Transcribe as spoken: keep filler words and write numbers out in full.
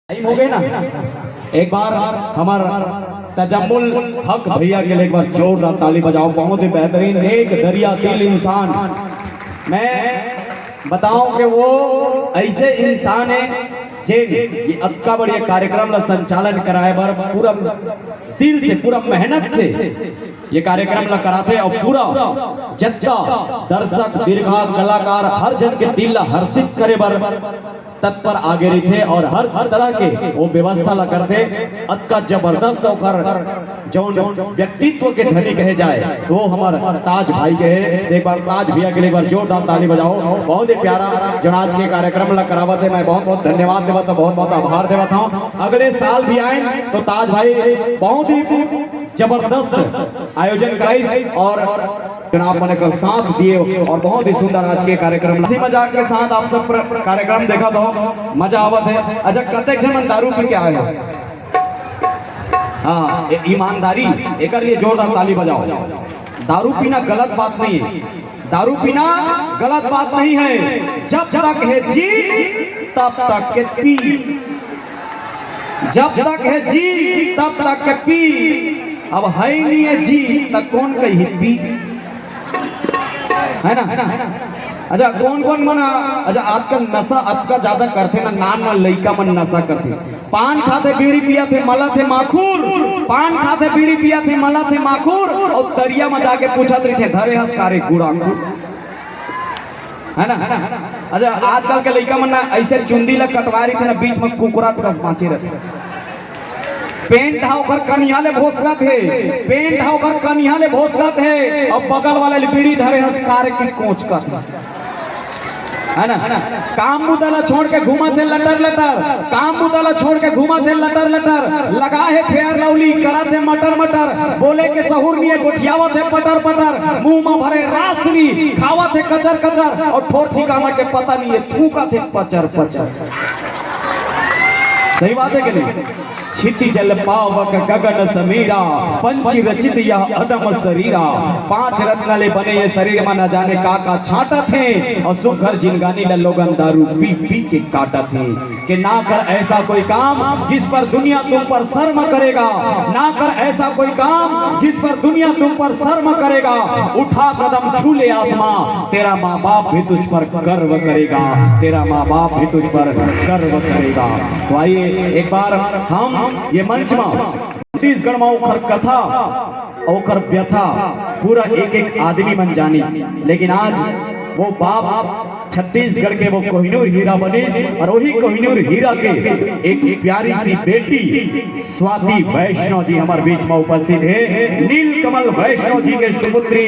Time हो गए ना। एक बार हमर तजम्मुल हक भैया के लिए एक बार जोरदार ताली बजाओ। बहुत ही बेहतरीन, एक दरिया दिल इंसान। मैं बताऊं कि वो ऐसे इंसान है जे ये अतका बढ़िया कार्यक्रम ला संचालन कराए बर पूरा दिल से, पूरा मेहनत से ये कार्यक्रम ला कराथे और पूरा जत्ता दर्शक, दीर्घा, कलाकार, हर जन के दिल ला हर्षित करे बर तत्पर आगे रहिथे और हर तरह के वो व्यवस्था ला करथे। अतका जबरदस्त ओकर जौन व्यक्तित्व के धनी कहे जाए, वो हमर ताज भाई के हे। एक बार ताज भैया के लिए एक बार जोरदार ताली बजाओ। बहुत ही प्यारा जौन आज के कार्यक्रम ला करावत हे, मैं बहुत बहुत धन्यवाद देवत हूँ, बहुत बहुत आभार देवत हूँ। अगले साल भी आए तो ताज भाई बहुत ही जबरदस्त आयोजन कराइस और जनाब मन एकर साथ दिए और बहुत ही सुंदर आज के कार्यक्रम, हंसी मजाक के साथ आप सब प्र-, कार्यक्रम देखत हो, मजा आवत हे। अच्छा, कतेक झन मन दारू पी के आए हो? हाँ, ए-, ईमानदारी, एकर लिए जोरदार ताली बजाओ। दारू पीना गलत बात नहीं है, दारू पीना गलत बात नहीं है। जब तक है जी तब तक के पी, जब तक है जी तब तक के पी। अब है नहीं है जी, त कौन कही पी? है ना? अच्छा, कौन कौन मन, अच्छा, आजकल नशा अतका ज्यादा करथे ना, नान नान लइका मन नशा करथे। पान खाथे, बीड़ी पियाथे, मलाथे माखुर। पान खाथे, बीड़ी पियाथे, मलाथे माखुर। और तरिया में जाके पूछत रहिथे, "धरे हस का रे गुड़ाखुर?" है ना? अच्छा, आजकल के लइका मन ना ऐसे चुंदी ला कटवा रहिथे ना, बीच में कुकरा टुकस बाँचे रहिथे। पेंट हा ओकर कनिहा ले भोसकत हे, पेंट हा ओकर कनिहा ले भोसकत हे, और बगल वाला ले बीड़ी धरे हस का रे की कोचकत हे। है ना? काम बुता ला छोड़ के घूमत हे लटर लटर, काम बुता ला छोड़ के घूमत हे लटर लटर, लगा हे फेयर लवली, करत हे मटर मटर, बोले के सहूर निये गोठियावत हे पटर पटर, मुंह में भरे रासनी, खावत हे कचर कचर, और ठोर ठिकाना के पता नहीं है, थूकत हे पचर पचर। सही बात है कि नहीं? छिति जल पावक गगन समीरा, पंच रचित यह अधम शरीरा। पांच रत्न ले बने ये शरीर में न जाने का का छांटत हे, और सुघर जिनगानी ल लोगन दारू पी पी के काटत हे। कि ना कर ऐसा कोई काम जिस पर दुनिया तुम पर शर्म करेगा, ना कर ऐसा कोई काम जिस पर दुनिया तुम पर शर्म करेगा। उठा कदम छू ले आसमां, तेरा माँ बाप भी तुझ पर गर्व करेगा, तेरा माँ बाप भी तुझ पर गर्व करेगा। तो आइए एक बार हम ये मंच में छत्तीसगढ़ में ओखर कथा, ओखर व्यथा पूरा एक एक आदमी मन जानिस, लेकिन आज वो बाप छत्तीसगढ़ के वो कोहिनूर हीरा बनिस और वही कोहिनूर हीरा के एक प्यारी सी बेटी स्वाति वैष्णव जी हमारे बीच में उपस्थित है। नीलकमल वैष्णव जी के सुपुत्री